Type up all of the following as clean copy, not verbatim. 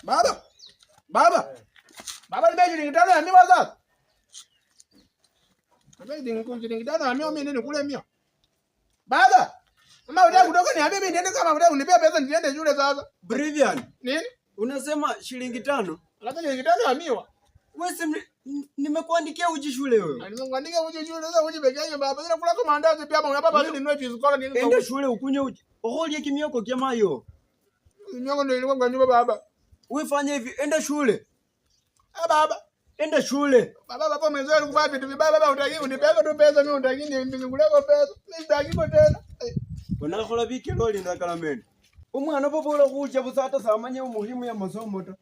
Baba. Baba. Baba nipe shilingi tano ya miwa sasa. Nipe shilingi tano ya miwa mimi nini kule miwa. Baba. Mama unataka kutoka niambie mimi niende kama unataka unipea pesa niende shule sasa. Brivian. Nini? Unasema shilingi tano? Labda shilingi tano ya miwa. Wewe si nimekuandikia uji shule wewe. Nimekuandikia uji shule sasa uji peke yake baba. Sasa kula kwa mandazi pia baba. Baba ninunue cheese cola nini. Enda shule ukunywe uji. Okolie kimioko kya mayo. Mioko ndio ilikuwa kwa nyumba baba. Wewe fanya hivi, enda shule. Ah baba. Enda shule. Baba baba mwenzewe alikuvaa vitu vibaya baba, utaki unipeke tu pesa mimi utaki nikuleko pesa. Mimi sitaki tena. Unakhola bikelo linda kalameni. Umwana bobola khucha busa ata samanye umuhimu ya masomo ta.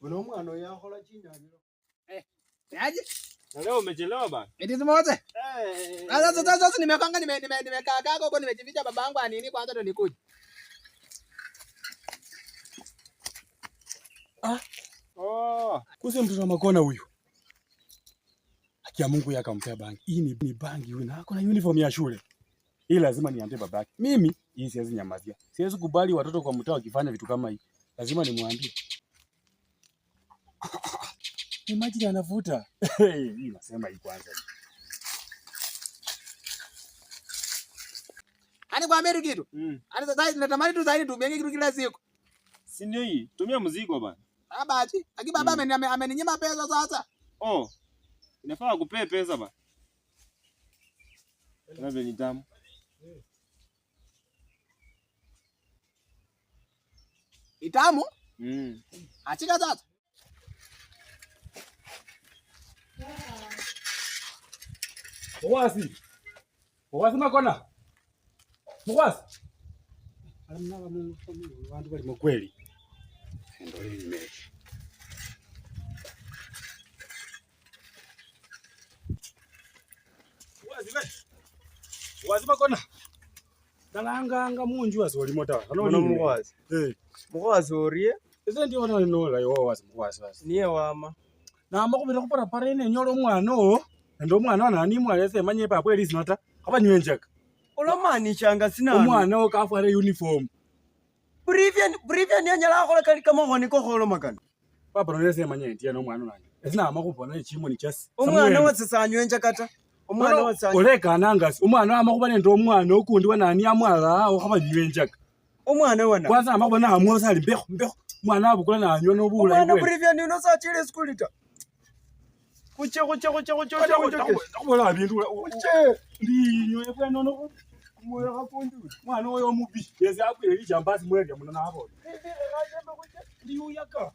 Bona umwana oyo akhola chinyabilo. Eh, aje? Na leo umechelewa bana. Eti zimoze? Eh. Sasa sasa sasa nimekanga nime nimekaa kaa huko nimejificha babangu anini kwanza ndo nikuje. Ah. Oh. Kusi mtoto wa Makona huyu. Haki ya Mungu yakampea bangi. Hii ni bangi huyu na ako na uniform ya shule. Hii lazima niambie babake. Mimi hii siwezi nyamazia. Siwezi kubali watoto kwa mtaa wakifanya vitu kama hii. Lazima nimwambie. Imagine anavuta. Hii nasema hii kwanza. Ani kwa Mary kitu. Mm. Ani sasa natamani tu zaidi tumienge kitu kila siku. Si ndio hii? Tumia mzigo bana. Baba achi. Aki baba ameninyima pesa sasa. Oh. Inafaa kupee pesa bana. Kuna ni tamu. Itamu? Mm. Achika sasa. Mwasi. Mwasi Makona. Mwasi. Alamna mu bantu bali mukweli. Ndo hii mechi. Mwasi we. Mwasi Makona. Dalanga munju wasi walimo ta. Bona mukhwasi. Eh. Mukhwasi orie Ese ndio wana nola yo wasi mukhwasi wasi. niye wama. Namba khubira khuparapara ene nyola omwana owo nende omwana wanani mwalese emanye papa elisina ta khabanywenjaka. Olomanishanga sinanu. Omwana owo kafwara uniform. Brivian Brivian anyala akhola kali kamakhoni kokholoma kano. Papa nono ese emanye ndi ena omwana nani. Ese nama khubona echimoni chase. Omwana wase sanywenjaka ta. Omwana wase olekanangasi omwana ama khuba nende omwana okundi wanani amwala awo khabanywenjaka. Omwana wana. Kwanza ama khuba namwosa ali mbekho mbekho. Omwana abukula nanywa nobulayi Omwana bwene. Brivian uno sachile skuli ta. Kuche kuche kuche kuche kuche kuche. Ndakhubola bindu Kuche. ndinywe bwene ono Kumwoyo khakundi. mwana oyo omubi yesi akwile lijambasi mwelya muno nabola. Liyuyaka.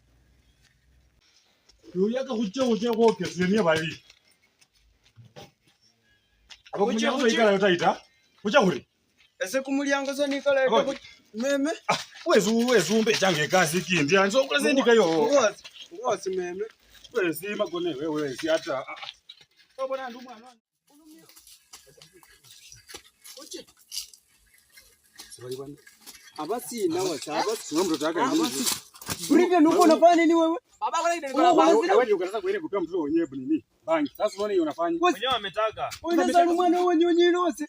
Liyuyaka khuche khuche khwokesile niye bali. Abo Khuche, kumulyango khuche. soyikalayo tayi ta. Khucha khuri. Ese kumulyango sonikalayo Ako. meme. Ah, wezi umbechanga ekasi ikindi ani sokula sendikayo. Mukhwasi mukhwasi meme. Wezi Makona wewe wezi ata. Obona ndi umwana wanje. Kuche. Sibali bana. Abasina wase abasi. Sio mtoto wake. Abasi. Brivian uko unafanya nini wewe? Baba kuna kitu Wewe nilikuwa kwanza- Wewe ukataka kuenda kupea mtoto wenyewe nini? Bangi. Sasa unaona hiyo unafanya. Mwenyewe ametaka. Wewe sasa mwana wenye wenye lose.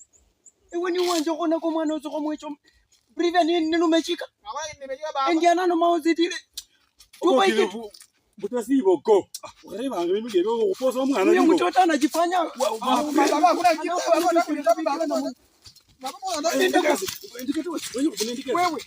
Ewe ni wanje khona ko mwana uso mwecho. Brivian nini nini umechika? Nimejua baba. Endiana no mauzitile. Tupa iki. Butasiiboko. Ukharebanga bindu byebyo okhuposa omwana Huyo niko. mtoto anajifanya Baba kuna kitu baba unataka kunitapa baba. Baba unataka Wewe.